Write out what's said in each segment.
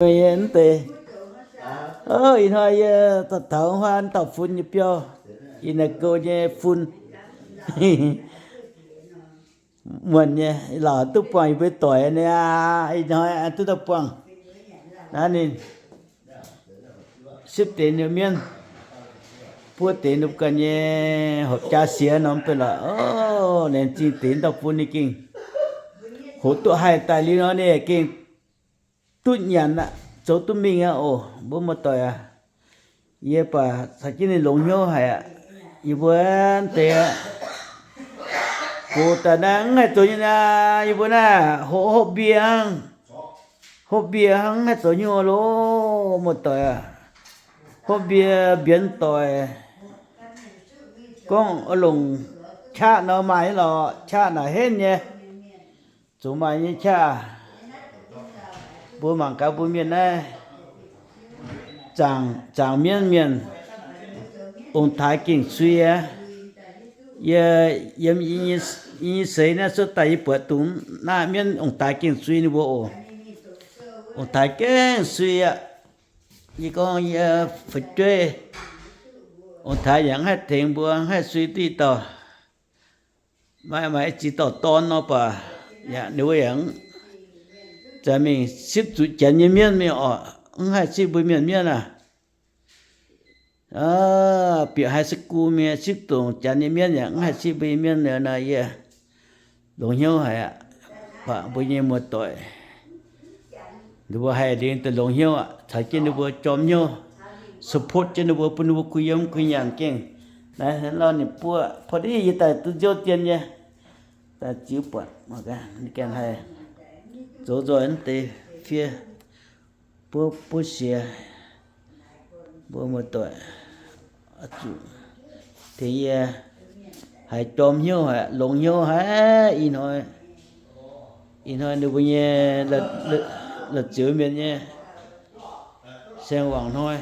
Nyei mv deix. Ih hnoi yie daaih taux huaav dauh fun nyei biauv, ih naaic gouv nyei fun. Muonc nyei, laauc duqv buangh yie mbuo doic nyei aqv. Ih hnoi duqv daaih buangh naaiv ninh sipv deix ninh mienv, buov deix ninh ganh nyei horpc jaa siex norm deix lorqc. Laengz zingh deix dauh bun ninh gengh hoz duqv haih daaih liuz nor, ninh gengh duqv nyanc aqv, zoux duqv mingh aqv oc, mbuo muoz-doic aac. Yie baac caux jienv ninh longx hnyouv haic aqv. Yie mbuo deix aqv, gox daaih naaiv mv haih zoux nyei naaiv. Yie mbuo naaiv hopv, hopv mbie hnangv, hopv mbie hnangv, mv haih zoux nyei loh, muoz-doic aac. Hopv mbie mbienx doic, gorngv longc qaqv nor maaih nyei lorqc, qaqv naaic henv nyei, zoux maaih nyei qaqv. Mbuo mangc gaax mbuo mienh naaiv, zaangc, zaangc mienv mienh, ong-taaix gengh sui aqv. Yie yiem i nyei seix naaiv cuotv daaih yie buatc dongh naaiv mienv ong-taaix gengh sui ninh mbuo oc. Ong-taaix gengh sui aqv. Yie gorngv yie fu'jueiv, ong-taaix yaac mv haih tengx mbuo, mv haih sui duqv dauh. Maaih, maaih ziex dauh dorn nor baac, yaac ninh mbuo yaac zanc mingh sipv zuqc janx nyei mienv mingh oc, mv haih sipv mbuo mienh mienv aac. Bieqc high school mingh sipv dongc janx nyei mienv yaac mv haih sipv mbuo nyei mienv nor, yie longx hnyouv haic aqv. Baac mbuo nyei muoz-doic, ninh mbuo haih lingx daaih longx hnyouv aqv, caux jienv ninh mbuo jorm hnyouv, support jienv ninh mbuo, bun ninh mbuo kuh yiem kuh nyanc gengh. Naaiv lauh ninh buov, buov div yie daaih duqv nziouv dien nyei, daaih ziux buatc, gaengh haih zoux nzoih naaiv deix fiev, buov, buov siex, mbuo muoz-doic, zuqc tengx yie haiz jorm hnyouv haic, longx hnyouv haic. Ih hnoi, ih hnoi ninh mbuo nyei la'ziux mienh nyei saeng-wangc hnoi,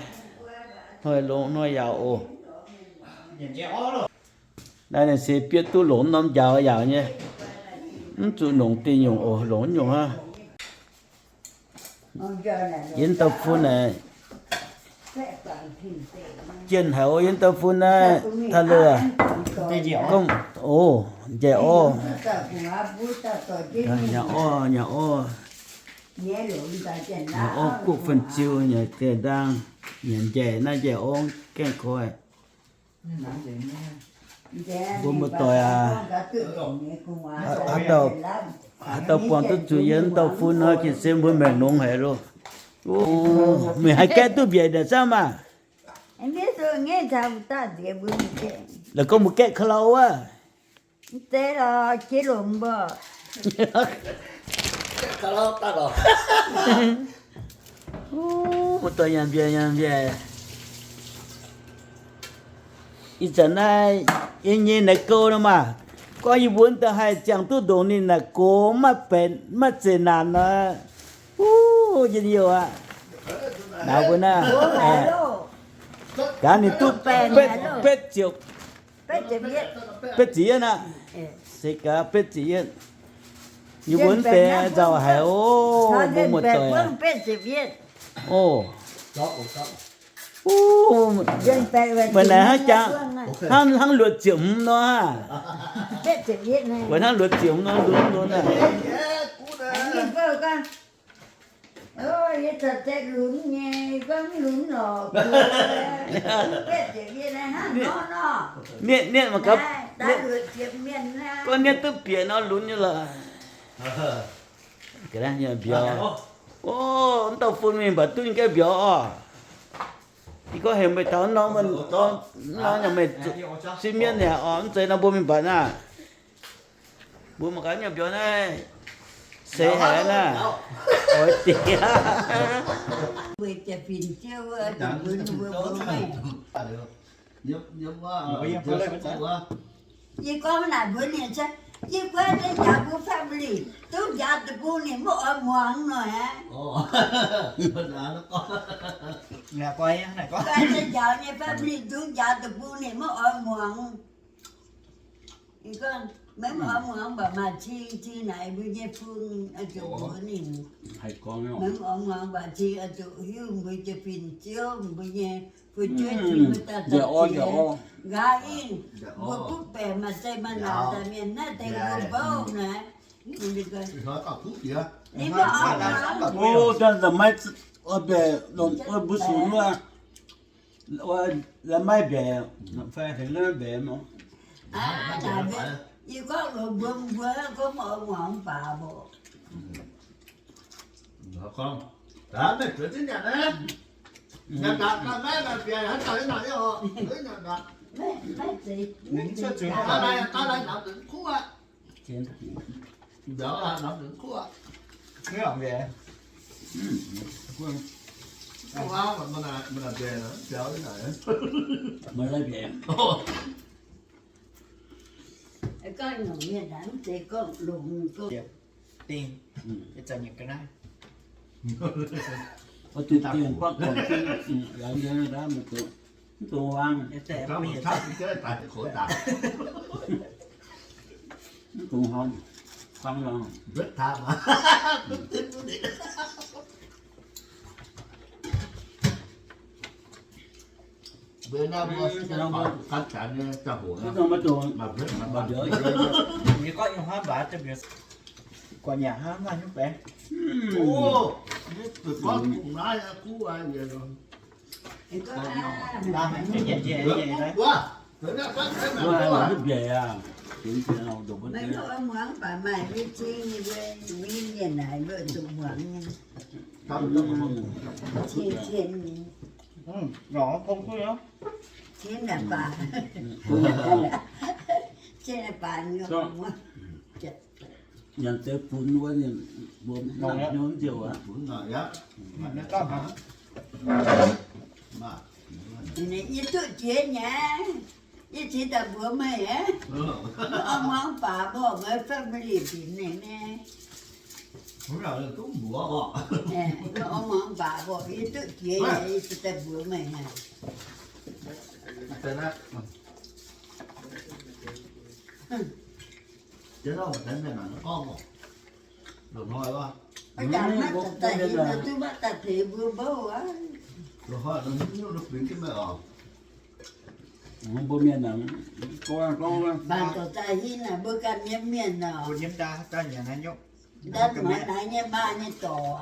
hnoi longx hnoi yaauc oc. Naaiv ninh se bieqc duqv longc norm njaaux yaauc nyei, mv zuqc nongc dinh nyungc oc, longc nyungc hnangv. Yie dauh fun naaic, jienh haic oc, yie dauh fun naaiv, taux lorqc, gorngv, o, njaih orv, nyaah orv, nyaah orv, nyaah orv guoqv fan-ziu, nyaah deix ndaang, nyaah njaih naaiv njaih orv gaengh koi. Mbuo muoz-doic aac, haaix dauh buangh duqv zuqc yie dauh fun nor, gengh se mbuo maengc longx haic loh. Meih haiz gaeqv duqv mbiaec naaic camv maah? La'gorngv mbuo gaeqv ka'lau wuov. Mv zeiz lorqc, jiex longx mbuo. Muoz-doic nyanc mbiaec, nyanc mbiaec. Ih zanc naaiv yie nyei naaic gouv nor maah, gorngv yie mbuo daaih haih ziangh duqv ndongc ninh naaic gox maiv benx, maiv zeqc naanc nor, wuov, njien-youh aqv. Naaiv mbuo naaiv, gaax ninh duqv betv ziepc, betv ziepc yietv aqv. Se gaax betv ziepc yietv. Yie mbuo deix nzauh haic oc, mbuo muoz-doic. Oc. Meih naaic hnangv jangx, hnangv, hnangv luoqc ziepc hmz nor. Weic hnangv luoqc ziepc hmz nor, lunx lunx aqv. Mienh, mienh mangc gaax, gorngv mienh duqv bieqc nor lunx nyei lorqc. Mbiauz. O, mv dauh fun mingh mbatc duqv ninh gaengh mbiauz oc. Yie gorngv heuc meih taux norm, norm nyungc meih zuqc sipv mienv yaac oc, mv zeiz nor mbuo mingh mbatc naaiv. Mbuo mangc gaax nyei mbiauz naaiv, seix haic naaiv. Oix diex. Yie gorngv naaic mbuo mienh, yie guai se njaaux mbuo family, dungx njaaux deic-bung ninh mv oix muangx nor aqv. Guai se njaaux nyei family, dungx njaaux deic-bung ninh mv oix muangx. Yie gorngv, Maiv oix muangx mv baac maaih cing cing naaic mbuo nyei fun oix zuqc mbuox ninh. Maiv oix muangx mv baac cing oix zuqc hiuv mbuo nyei fin-ziouv, mbuo nyei fu'jueiv cing mbuo daaih daaih jiex. Nqa'haav ih, mbuo butv baeqc maaih zeqc maaih naanc daaih mienh naaiv deix mbuo bouv naaic. Ninh maiv oix muangx. Mbuo sunc wuov, maiv mbaeqc, fai heuc mbaeqc nor. Yie gorngv longx mbuo, mbuo gorngv oix muangx mv baac mbuo. Gorngv longx mienh mv zeiz gorngv longx. Dingh, ih zanc nyei ga'naaiv. Oix zuqc dingh, guangc dingh, laengz nyei, mv dungx, mv dungx huaang, mv dungx huaang, huaang lorngh. Maiv muangx baac maaih mbuo cing nyei mbuo, mbuo mienh naaic mbuo zuqc muangx nyei. Cien, cien nyei. Cien naaic baac, cien naaic baac nyei. Nyanc deix funx wuov, mbuo mv nziouv aqv. Yie duqv jiex nyei, yie cingx daaih mbuox meih aqv. Oix muangx baac mbuo meih family binc ninh nyei. Oix muangx baac mbuo yie duqv jiex nyei, yie cingx daaih mbuox meih aqv. Ih zanc naaiv daaih daaih hingv nor, duqv maiv daaih tengx mbuo mbouv aqv. Mbuo mienh naaic, mv baac dorh daaih hingh naaic mbuo ganh nyei mienh nor. Ndau muonz naaiv nyei maa nyei dorc.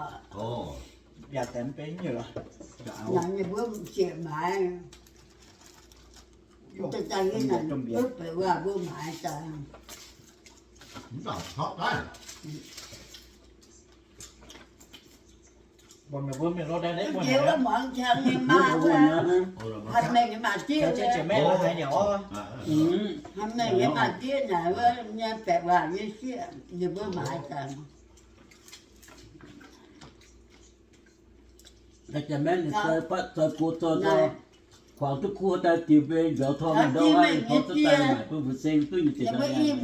Naaiv nyei mbuo m'sieqv maaiz. Dorh daaih hingh naaic, mbuo beic waac mbuo maaiz daaih. Mv jiex wuov muangx qangx nyei maa wuov, hanc mengh nyei maa-diev, hanc mengh nyei maa-diev naaic wuov nyei baeqc waac nyei sieqv, ninh mbuo maaiz daaih. Da'jaaix maengx ninh zoi fatv zoi go zoi zoi, kuangx duqv kuv daaih diuh mbei njoux torngv ndouv hnangv, torngv duqv daaih maaic bun fu'zing duqv nyei ziepc daaih.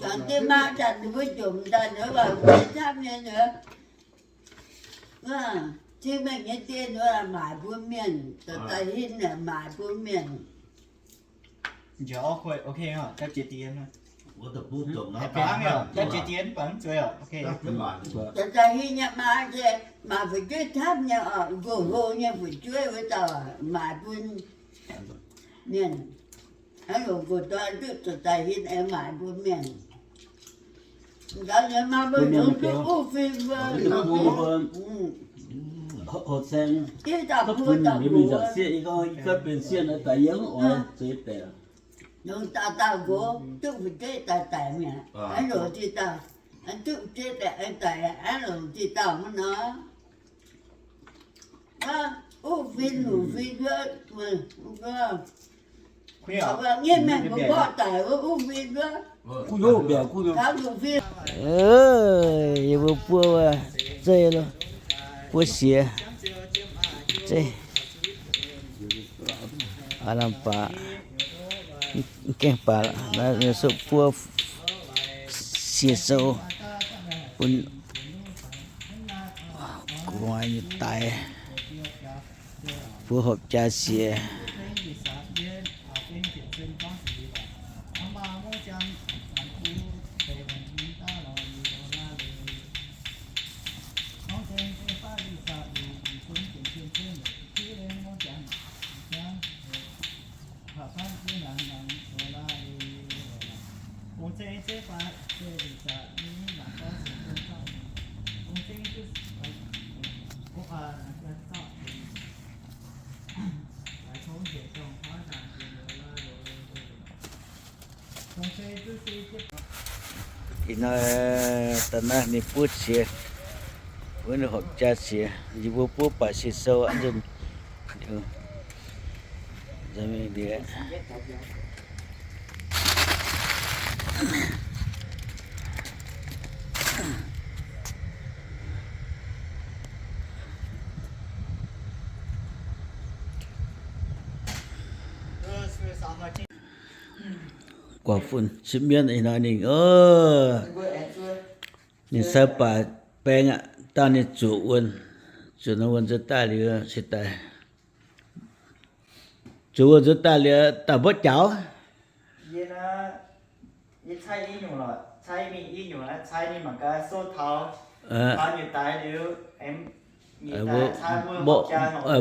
Dangh dien maa daaih ninh mbuo jomc daaih nor, waac mbuo camv nyei nor, cing mengh nyei dien nor maaic mbuo mienh, da'daaih hingh maaic mbuo mienh. Da'jiex dien, da'jiex dien, da'daaih hingh nyei maa, maaih fu'jueiv camv nyei oc, nqox hlo nyei fu'jueiv wuov dauh maaic bun mienh. Hnangv nqox dorn duqv da'daaih hingh aengx maaic bun mienh. Nqa'haav nyei maa mbuo yungz duqv uv fim mbuo, houh saeng, mingh nzauc sieqv, yie gorngv yie gorngv benx sieqv naaiv daaih yie mv oix zeix deix. Longc dauh dauh nqox duqv fu'jueiv daaih daic mi'aqv, aqv longc zinh dauh, duqv fu'jueiv daaih daic, aqv longc zinh dauh mv nor. Uv fim luc fim wuov, nyei mengh mbuo mborqv daic wuov uv fim wuov. Yie mbuo buov zeiv lo, buov siex, zeiv, aav lamh baac, mv gaengh baac, naaiv sou buov siex sou bun gu'nguaaz nyei daaih, buov hopv jaa siex. Ih hnoi da'naaiv ninh buov qiex, wuov ninh horpc jaa qiex, yie mbuo buov baac se sou aqv nzunc. Guangc fun cien mienv ih hnoi ninh, ninh sai baac baeng aqv, dangh ninh zuoqc wuonh, zuoqc norm wuonh nzuonx daaih liuz se daaih, zuoqc wuonh nzuonx daaih liuz daaih mborqv jaux.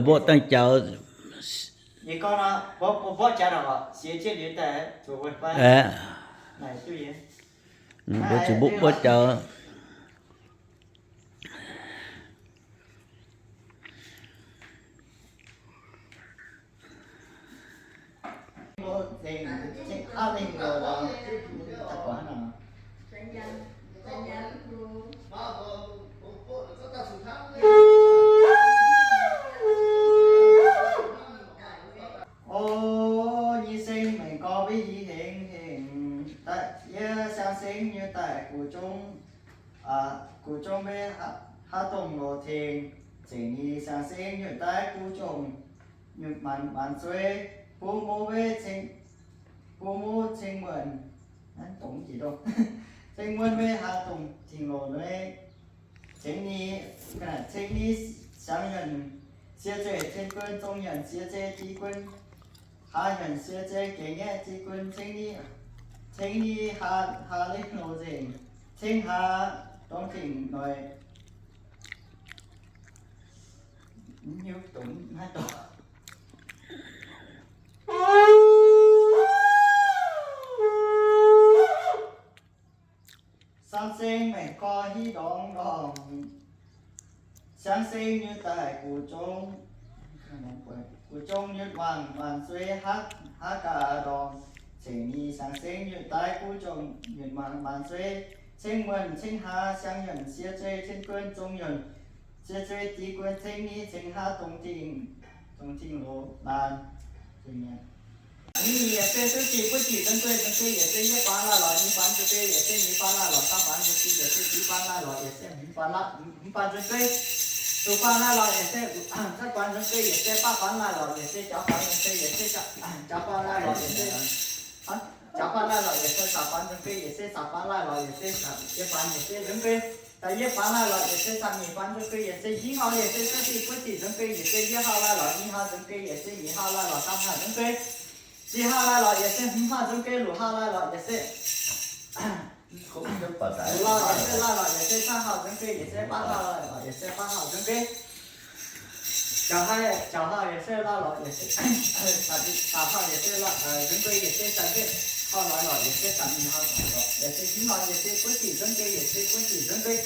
Mborqv dangh jaux. Mbuo zuqc mborqv jaux. O nyei seng maengx gorx mbuo i hengx hengx daaih, yie siang-seng nyei daaih gu'zong, gu'zong mbuo haaix dongh loz-tengx, zengc ninh siang-seng nyei daaih gu'zong nyutc maanc maanc zuei, bun mbuo mbuo ceng, bun mbuo ceng muonh, ceng muonh mbuo haaix dongh tengx loz-tengx, ceng ninh, ceng ninh siang-yuonh sie zei cien gunv, zong yuonh sie zei di gunv, haa yuonh sie zei gengh nyaiv di gunv, ceng ninh, ceng ninh haa, haa lengh loz-nzengc, ceng haa dongh tengx noic. Mv hiuv dongh naaiv dorngx. Siang-seng maengx gorx hiv ndorngx ndorngx, siang-seng nyei daaih gu'zong, gu'zong nyutc maanc maanc zuei, haaix gaax ndorngx, ceng ninh siang-seng nyei daaih gu'zong nyutc maanc maanc zuei, ceng muonh ceng haa, siang-yuonh sie zei cien gunv, zong yuonh sie zei di gunv, ceng ninh ceng haa dongh tengx, dongh tengx loz laanh. Mingh yietc se duqv ziqc buov ziqc nzuonx guei, nzuonx guei yietc se yietv baan laih lorz nyei baan nzuonx guei, yietc se nyeic baan laih lorz saam baan nzuonx guei, yietc se ziv baan laih lorz yietc se hmz baan laih, hmz baan nzuonx guei, luoqc baan laih lorz yietc se cuotv baan nzuonx guei, yietc se baav baan laih lorz yietc se jaax baan nzuonx guei, yietc se jaax baan laih lorz yietc se, jaax baan laih lorz yietc se saam baan nzuonx guei, yietc se saam baan laih lorz yietc se yietv baan yietc se nzuonx guei. Da'yietv baan laih lorz yietc se saam nyeic baan nzuonx guei, yietc se hnyingv hlauv, yietc se cuotv ziqc buov ziqc nzuonx guei, yietc se yietv hlauv laih lorz nyei hlauv nzuonx guei, yietc se nyeic hlauv laih lorz saam hlauv nzuonx guei, ziqc hlauv laih lorz yietc se hmz hlauv nzuonx guei, luoqc hlauv laih lorz yietc se, luoqc hlauv yietc se laih lorz yietc se saam hlauv nzuonx guei, yietc se baav hlauv laih lorz yietc se baav hlauv nzuonx guei. Jaax hlauv, jaax hlauv yietc se laih lorz yietc se, saam hlauv yietc se laih nzuonx guei, yietc se saam hlauv laih lorz yietc se saam nyeic hlauv, yietc se hmz hlauv, yietc se buov ziqc nzuonx guei, yietc se buov ziqc nzuonx guei.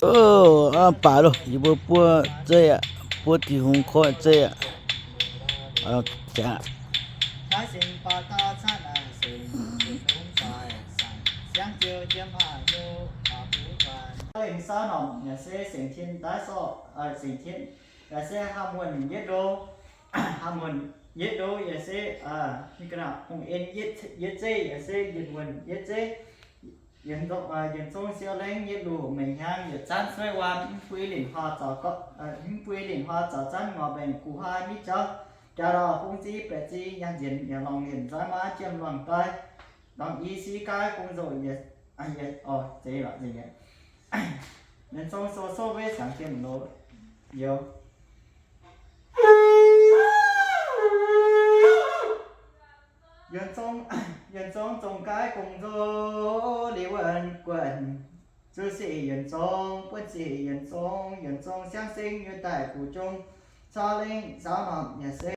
Ov, baac loh, yie mbuo buov zeiv aqv, buov Tin-Hungh koiv zeiv aqv. Aa, jaax. Naaiv seng baac daaih caaiv naaiv seng, Tin-Hungh zaaih saangc, siang ziouc jiem haaix hnyouv baac buv guanh. Seng saauv norm yaac se seng tien daaih sorqv, seng tien yaac se haah muonh yietv ndo, haah muonh yietv ndo yaac se, hungh en yietv zeiv yaac se yietc muonh yietv zeiv. Yienx zong siou lengv yietv luoqc, mengh hnyangx yietc zanv suiv waan, mv buiv linc huaah zaux, mv buiv linc huaah zaux zanv ngorc mbaengx guh huaai miv jauv, jaax ndau bung ziv baeqc ziv, nyaanh nzienx yaac lorngx lienc nzaiv maav jiem luangh daaih, lorngx i siv gaaiv bung nzouh yietc, yietc, zeiz lorqc nzengc. Yienx zong sou souv mbuo siangx jiem loz youz. Yienx zong, yienx zong zong gaaiv gong nzou, liuz wuonh guonh, zuqc sic yienx zong, buonv sic yienx zong, yienx zong siang seng nyei daaih gu'jong, caa lengh saauv norm yaac se